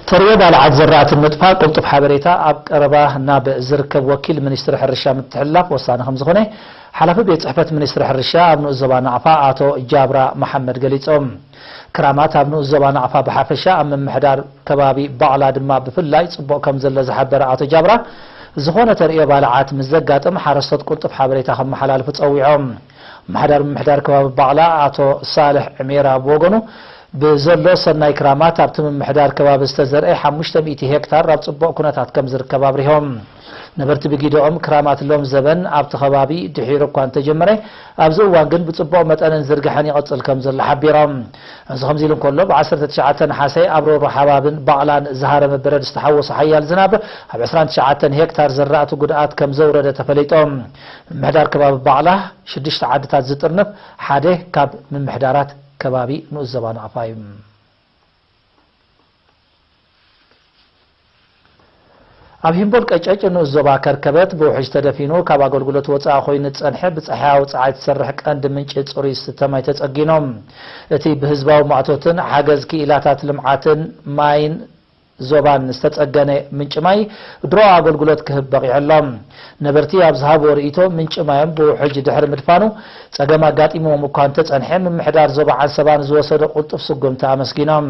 ተርእዮ ባልዓት ዘራእቲ ምጥፋእ ቅልጡፍ ሓበሬታ ኣብ ቀረባ ናብ ዝርከብ ወኪል ሚኒስትሪ ሕርሻ ምትሕልላፍ ወሳኒ ከም ዝኾነ ሓላፊ ቤት ጽሕፈት ሚኒስትሪ ሕርሻ ኣብ ንኡስ ዞባ ናቕፋ ኣቶ ጃብራ መሓመድ ገሊጾም። ክራማት ኣብ ንኡስ ዞባ ናቕፋ ብሓፈሻ ኣብ ምምሕዳር ከባቢ ባቕላ ድማ ብፍላይ ጽቡቕ ከም ዘሎ ዝሓበረ ኣቶ ጃብራ፣ ዝኾነ ተርእዮ ባልዓት ምስ ዘጋጥም ሓረስቶት ቅልጡፍ ሓበሬታ ከመሓላልፉ ጸዊዖም። ምምሕዳር ምምሕዳር ከባቢ ባቕላ ኣቶ ሳልሕ ዕሜራ ብወገኑ፣ ብዘሎ ሰናይ ክራማት ኣብቲ ምምሕዳር ከባቢ ዝተዘርአ ሓሙሽተ ሚእቲ ሄክታር ኣብ ጽቡቕ ኩነታት ከም ዝርከብ ኣብሪሆም። ነበርቲ ብጊደኦም ክራማት ሎም ዘበን ኣብቲ ከባቢ ድሒሩ እኳ እንተጀመረ፣ ኣብዚ እዋን ግን ብጽቡቕ መጠንን ዝርግሐን ይቕጽል ከም ዘሎ ሓቢሮም። እዚ ከምዚ ኢሉ እንከሎ፣ ብ ዓሰርተ ትሽዓተ ነሓሰ ኣብ ሮሮ ሓባብን ባቕላን ዝሃረመ በረድ ዝተሓወሶ ሓያል ዝናብ ኣብ ዕስራን ትሽዓተን ሄክታር ዘራእቲ ጉድኣት ከም ዘውረደ ተፈሊጦም። ምምሕዳር ከባቢ ባቕላ ሽዱሽተ ዓድታት ዝጥርንፍ ሓደ ካብ ምምሕዳራት ከባቢ ንኡስ ዞባ ናቕፋ እዩ። ኣብ ሂምቦል ቀጨጭ ንኡስ ዞባ ከርከበት ብውሕጅ ተደፊኑ ካብ ኣገልግሎት ወፃኢ ኮይኑ ዝፀንሐ ብፀሓያዊ ፀዓይ ትሰርሕ ቀንዲ ምንጪ ፅሩይ ዝስተ ማይ ተፀጊኖም። እቲ ብህዝባዊ ማእቶትን ሓገዝ ክኢላታት ልምዓትን ማይን ዞባን ዝተጸገነ ምንጪ ማይ ድሮ ኣገልግሎት ክህብ በቒዑ ኣሎ። ነበርቲ ኣብ ዝሃብዎ ርእይቶ፣ ምንጪ ማዮም ብውሕጅ ድሕሪ ምድፋኑ ጸገም ኣጋጢምዎም እኳ እንተጸንሐ፣ ምምሕዳር ዞባ ዓንሰባ ንዝወሰዶ ቅልጡፍ ስጉምቲ ኣመስጊኖም።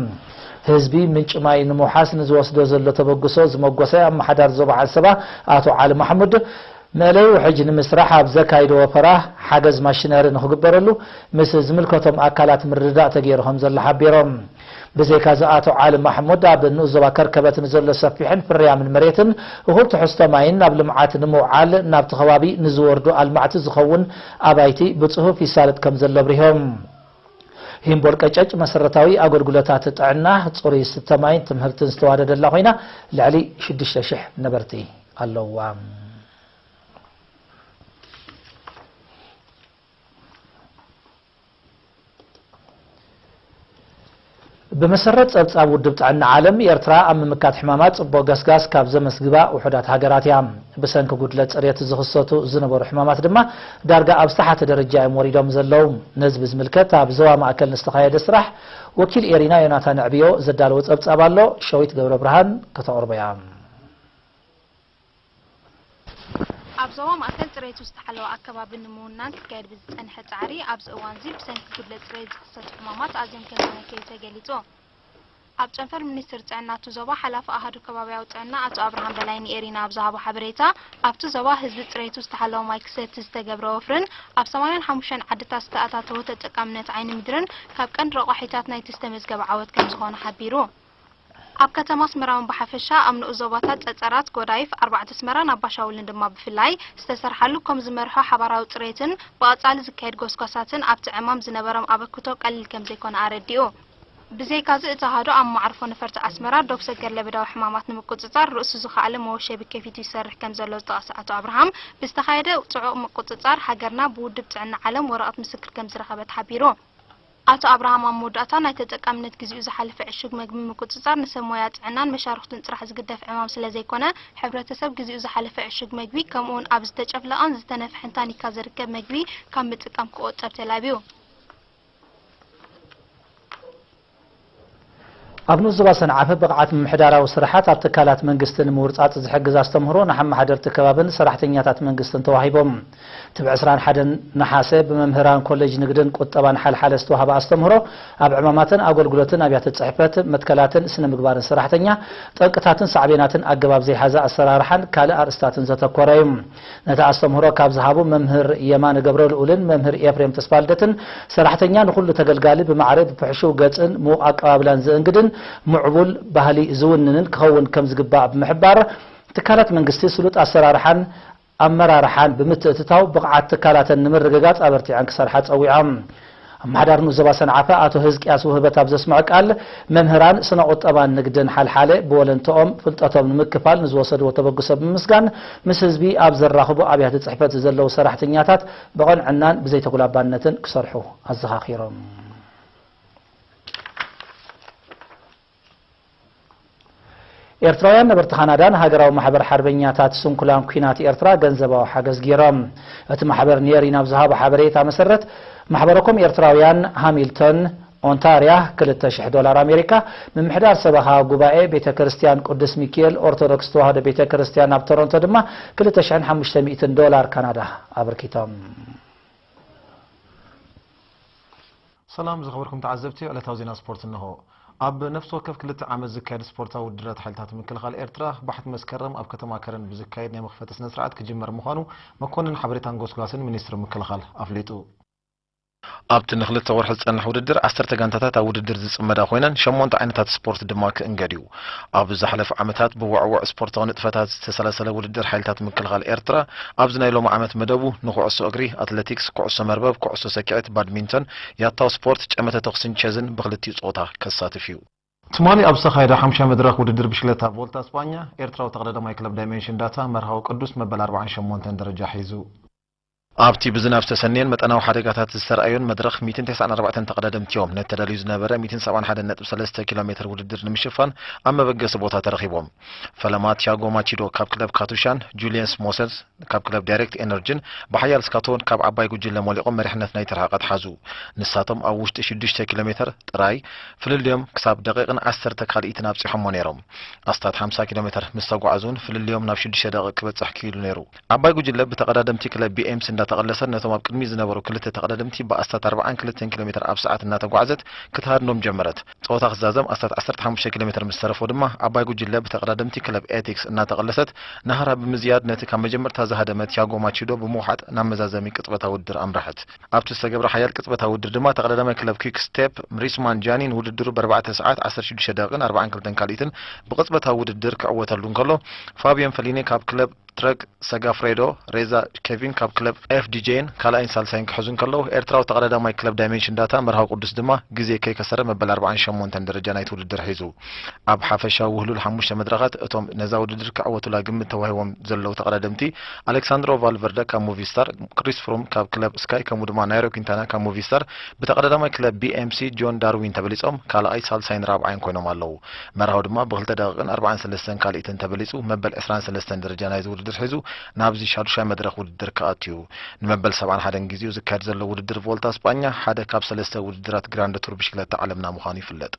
ህዝቢ ምንጪ ማይ ንምውሓስ ንዝወስዶ ዘሎ ተበግሶ ዝመጎሰ ኣመሓዳሪ ዞባ ዓንሰባ ኣቶ ዓሊ ማሕሙድ፣ መእለዪ ውሕጅ ንምስራሕ ኣብ ዘካይዶ ወፈራ ሓገዝ ማሽነሪ ንኽግበረሉ ምስ ዝምልከቶም ኣካላት ምርድዳእ ተገይሩ ከም ዘሎ ሓቢሮም። ብዘይካዚ ኣቶ ዓሊ ማሕሙድ ኣብ ንኡስ ዞባ ከርከበት ንዘሎ ሰፊሕን ፍርያምን መሬትን እኹል ትሕዝቶ ማይን ናብ ልምዓት ንምውዓል ናብቲ ከባቢ ንዝወርዱ ኣልማዕቲ ዝኸውን ኣባይቲ ብጽሁፍ ይሳለጥ ከም ዘሎ ኣብሪሆም። ሂምቦል ቀጨጭ መሰረታዊ ኣገልግሎታት ጥዕና፣ ጽሩይ ዝስተ ማይን ትምህርትን ዝተዋደደላ ኮይና ልዕሊ ሽዱሽተ ሽሕ ነበርቲ ኣለውዋ። ብመሰረት ጸብጻብ ውድብ ጥዕና ዓለም፣ ኤርትራ ኣብ ምምካት ሕማማት ጽቡቕ ገስጋስ ካብ ዘመስግባ ውሑዳት ሃገራት እያ። ብሰንኪ ጉድለት ጽሬት ዝኽሰቱ ዝነበሩ ሕማማት ድማ ዳርጋ ኣብ ዝተሓተ ደረጃ እዮም ወሪዶም ዘለዉ። ነዚ ብዝምልከት ኣብ ዞባ ማእከል ንዝተኻየደ ስራሕ ወኪል ኤሪና ዮናታን ዕብዮ ዘዳለዎ ጸብጻብ ኣሎ። ሸዊት ገብረ ብርሃን ከተቕርቦ እያ። ኣብ ዞባ ማእከል ጽሬቱ ዝተሓለወ ኣከባቢ ንምውናን ክካየድ ብዝጸንሐ ጻዕሪ፣ ኣብዚ እዋንዚ ብሰንኪ ጉድለት ጽሬት ዝኽሰቱ ሕማማት ኣዝዮም ከም ዝነከዩ ተገሊጹ። ኣብ ጨንፈር ሚኒስትሪ ጥዕና እቲ ዞባ ሓላፊ ኣሃዱ ከባብያዊ ጥዕና ኣቶ ኣብርሃም በላይ ንኤሪና ኣብ ዝሃቦ ሓበሬታ፣ ኣብቲ ዞባ ህዝቢ ጽሬቱ ዝተሓለወ ማይ ክሰቲ ዝተገብረ ወፍርን ኣብ ሰማንያን ሓሙሽተን ዓድታት ዝተኣታተወ ተጠቃምነት ዓይኒ ምድርን ካብ ቀንዲ ረቋሒታት ናይቲ ዝተመዝገበ ዓወት ከም ዝኾነ ሓቢሩ። ኣብ ከተማ ኣስመራ እውን ብሓፈሻ፣ ኣብ ንኡስ ዞባታት ጸጸራት፣ ጎዳይፍ፣ ኣርባዕተ ኣስመራን ኣባሻውልን ድማ ብፍላይ ዝተሰርሓሉ ከም ዝመርሖ ሓባራዊ ጽሬትን ብቐጻሊ ዝካየድ ጎስጓሳትን ኣብቲ ዕማም ዝነበሮም ኣበርክቶ ቀሊል ከም ዘይኮነ ኣረዲኡ። ብዘይካዚ፣ እቲ ኣሃዱ ኣብ መዓርፎ ነፈርቲ ኣስመራ ዶብ ሰገር ለበዳዊ ሕማማት ንምቁጽጻር ርእሱ ዝኸኣለ መወሸቢ ከፊቱ ይሰርሕ ከም ዘሎ ዝጠቐሰ ኣቶ ኣብርሃም፣ ብዝተኻየደ ጽዑቕ ምቁጽጻር፣ ሃገርና ብውድብ ጥዕና ዓለም ወረቐት ምስክር ከም ዝረኸበት ሓቢሩ። ኣቶ ኣብርሃም ኣብ መወዳእታ፣ ናይ ተጠቃምነት ግዜኡ ዝሓለፈ ዕሹግ መግቢ ምቁጽጻር ንሰብ ሞያ ጥዕናን መሻርኽቱን ጥራሕ ዝግደፍ ዕማም ስለ ዘይኮነ፣ ሕብረተሰብ ግዜኡ ዝሓለፈ ዕሹግ መግቢ፣ ከምኡ'ውን ኣብ ዝተጨፍለቐን ዝተነፍሐን ታኒካ ዝርከብ መግቢ ካብ ምጥቃም ክቑጠብ ተላብዩ። ኣብ ንኡስ ዞባ ሰንዓፈ ብቕዓት ምምሕዳራዊ ስራሓት ኣብ ትካላት መንግስቲ ንምውርጻጽ ዝሕግዝ ኣስተምህሮ ንሓመሓደርቲ ከባብን ሰራሕተኛታት መንግስትን ተዋሂቦም። እቲ ብ ዕስራን ሓደን ነሓሰ ብመምህራን ኮሌጅ ንግድን ቁጠባን ሓልሓለ ዝተዋህበ ኣስተምህሮ፣ ኣብ ዕማማትን ኣገልግሎትን ኣብያተ ጽሕፈት፣ መትከላትን ስነ ምግባርን ሰራሕተኛ፣ ጠንቅታትን ሳዕቤናትን ኣገባብ ዘይሓዘ ኣሰራርሓን ካልእ ኣርእስታትን ዘተኮረ እዩ። ነቲ ኣስተምህሮ ካብ ዝሃቡ መምህር የማነ ገብረልኡልን መምህር ኤፍሬም ተስፋልደትን፣ ሰራሕተኛ ንኹሉ ተገልጋሊ ብማዕረ ብፍሕሹው ገጽን ምዉቕ ኣቀባብላን ዘእንግድን ምዕቡል ባህሊ ዝውንንን ክኸውን ከም ዝግባእ ብምሕባር፣ ትካላት መንግስቲ ስሉጥ ኣሰራርሓን ኣመራርሓን ብምትእትታው ብቕዓት ትካላተን ንምርግጋጽ ኣበርቲዐን ክሰርሓ ጸዊዖም። ኣመሓዳሪ ንኡስ ዞባ ሰንዓፈ ኣቶ ህዝቅያስ ውህበት ኣብ ዘስምዖ ቃል፣ መምህራን ስነ ቁጠባን ንግድን ሓልሓለ ብወለንትኦም ፍልጠቶም ንምክፋል ንዝወሰድዎ ተበግሶ ብምምስጋን፣ ምስ ህዝቢ ኣብ ዘራኽቡ ኣብያተ ጽሕፈት ዘለዉ ሰራሕተኛታት ብቕንዕናን ብዘይተጉላባነትን ክሰርሑ ኣዘኻኺሮም። ኤርትራውያን ነበርቲ ካናዳ ንሃገራዊ ማሕበር ሓርበኛታት ስንኩላን ኲናት ኤርትራ ገንዘባዊ ሓገዝ ገይሮም። እቲ ማሕበር ንኤሪና ኣብ ዝሃቦ ሓበሬታ መሰረት፣ ማሕበረኮም ኤርትራውያን ሃሚልቶን ኦንታርያ ክልተ ሽሕ ዶላር ኣሜሪካ፣ ምምሕዳር ሰበኻ ጉባኤ ቤተ ክርስቲያን ቅዱስ ሚካኤል ኦርቶዶክስ ተዋህዶ ቤተ ክርስቲያን ኣብ ቶሮንቶ ድማ ክልተ ሽሕን ሓሙሽተ ሚእትን ዶላር ካናዳ ኣበርኪቶም። ሰላም ዝኸበርኩም ተዓዘብቲ፣ ዕለታዊ ዜና ስፖርት እንሆ። ኣብ ነፍሲ ወከፍ ክልተ ዓመት ዝካየድ ስፖርታዊ ውድድራት ሓይልታት ምክልኻል ኤርትራ ባሕቲ መስከረም ኣብ ከተማ ከረን ብዝካየድ ናይ መኽፈቲ ስነ ስርዓት ክጅመር ምዃኑ መኮንን ሓበሬታን ጎስጓስን ሚኒስትሪ ምክልኻል ኣፍሊጡ። ኣብቲ ንክልተ ወርሒ ዝጸንሕ ውድድር ዓሰርተ ጋንታታት ኣብ ውድድር ዝጽመዳ ኮይነን ሸሞንተ ዓይነታት ስፖርት ድማ ክእንገድ እዩ። ኣብ ዝሓለፈ ዓመታት ብውዕውዕ ስፖርታዊ ንጥፈታት ዝተሰላሰለ ውድድር ሓይልታት ምክልኻል ኤርትራ ኣብዚ ናይ ሎሚ ዓመት መደቡ ንኩዕሶ እግሪ፣ ኣትሌቲክስ፣ ኩዕሶ መርበብ፣ ኩዕሶ ሰኪዔት፣ ባድሚንቶን፣ ያታው ስፖርት፣ ጨመተ ተኹስን ቸዝን ብክልቲኡ ጾታ ከሳትፍ እዩ። ትማሊ ኣብ ዝተኻየደ ሓሙሻይ መድረኽ ውድድር ብሽክለታ ቮልታ ስጳኛ ኤርትራዊ ተቐዳዳማይ ክለብ ዳይሜንሽን ዳታ መርሃዊ ቅዱስ መበል ኣርባዓን ሸሞንተን ደረጃ ሒዙ። ኣብቲ ብዝናብ ዝተሰነየን መጠናዊ ሓደጋታት ዝተረኣዮን መድረኽ ሚእትን ተስዓን ኣርባዕተን ተቐዳደምቲ እዮም ነቲ ተዳልዩ ዝነበረ ሚእትን ሰብዓን ሓደን ነጥቢ ሰለስተ ኪሎ ሜትር ውድድር ንምሽፋን ኣብ መበገሲ ቦታ ተረኺቦም። ፈለማ ቲያጎ ማቺዶ ካብ ክለብ ካቱሻን ጁልየንስ ሞሰልስ ካብ ክለብ ዳይሬክት ኤነርጂን ብሓያል ስካቶን ካብ ዓባይ ጉጅለ ሞሊቖም መሪሕነት ናይቲ ርሕቐት ሓዙ። ንሳቶም ኣብ ውሽጢ ሽዱሽተ ኪሎ ሜትር ጥራይ ፍልልዮም ክሳብ ደቂቕን ዓሰርተ ካልኢትን ኣብጺሖሞ ነይሮም። ኣስታት ሓምሳ ኪሎ ሜትር ምስ ተጓዕዙን ፍልልዮም ናብ ሽዱሽተ ደቂቕ ክበጽሕ ክኢሉ ነይሩ። ዓባይ ጉጅለ ብተቐዳደምቲ ክለብ ቢ ኤም ሲ እንዳተቐለሰት ነቶም ኣብ ቅድሚት ዝነበሩ ክልተ ተቐዳደምቲ ብኣስታት ኣርባዓን ክልተን ኪሎ ሜትር ኣብ ሰዓት እናተጓዕዘት ክትሃድኖም ጀመረት። ጸወታ ክዛዘም ኣስታት ዓሰርተ ሓሙሽተ ኪሎ ሜትር ምስ ተረፎ ድማ ዓባይ ጉጅለ ብተቐዳደምቲ ክለብ ኤቲክስ እናተቐለሰት ናህራ ብምዝያድ ነቲ ካብ መጀመርታ ዝሃደመ ቲያጎ ማቺዶ ብምውሓጥ ናብ መዛዘሚ ቅጽበታዊ ውድድር ኣምረሐት። ኣብቲ ዝተገብረ ሓያል ቅጽበታዊ ውድድር ድማ ተቐዳዳማይ ክለብ ኲክ ስቴፕ ሪስማን ጃኒ ንውድድሩ ብኣርባዕተ ሰዓት ዓሰርተ ሽዱሽተ ደቂቕን ኣርባዓን ክልተን ካልኢትን ብቅጽበታዊ ውድድር ክዕወተሉ እንከሎ፣ ፋቢዮን ፈሊኒ ካብ ክለብ ትረክ ሰጋፍሬዶ፣ ሬዛ ኬቪን ካብ ክለብ ኤፍ ዲ ጄን ካልኣይን ሳልሳይን ክሕዙ እንከለዉ፣ ኤርትራዊ ተቐዳዳማይ ክለብ ዳይሜንሽን ዳታ መርሃዊ ቅዱስ ድማ ግዜ ከይከሰረ መበል ኣርባዓን ሸሞንተን ደረጃ ናይቲ ውድድር ሒዙ። ኣብ ሓፈሻዊ ውህሉል ሓሙሽተ መድረኻት እቶም ነዛ ውድድር ክዕወቱላ ግምት ተዋሂቦም ዘለዉ ተቐዳደምቲ ኣሌክሳንድሮ ቫልቨርደ ካብ ሙቪስታር፣ ክሪስ ፍሩም ካብ ክለብ ስካይ ከምኡ ድማ ናይሮ ኪንታና ካብ ሙቪስታር ብተቐዳዳማይ ክለብ ቢ ኤም ሲ ጆን ዳርዊን ተበሊጾም ካልኣይ፣ ሳልሳይን ራብዓይን ኮይኖም ኣለዉ። መርሃዊ ድማ ብክልተ ደቂቕን ኣርባዓን ሰለስተን ካልኢትን ተበሊጹ መበል ዕስራን ሰለስተን ደረጃ ናይዚ ውድድር ሒዙ ናብዚ ሻዱሻይ መድረኽ ውድድር ክኣቱ እዩ። ንመበል ሰብዓን ሓደን ግዜኡ ዝካየድ ዘሎ ውድድር ቮልታ ስጳኛ ሓደ ካብ ሰለስተ ውድድራት ግራንድ ቱር ብሽክለታ ዓለምና ምዃኑ ይፍለጥ።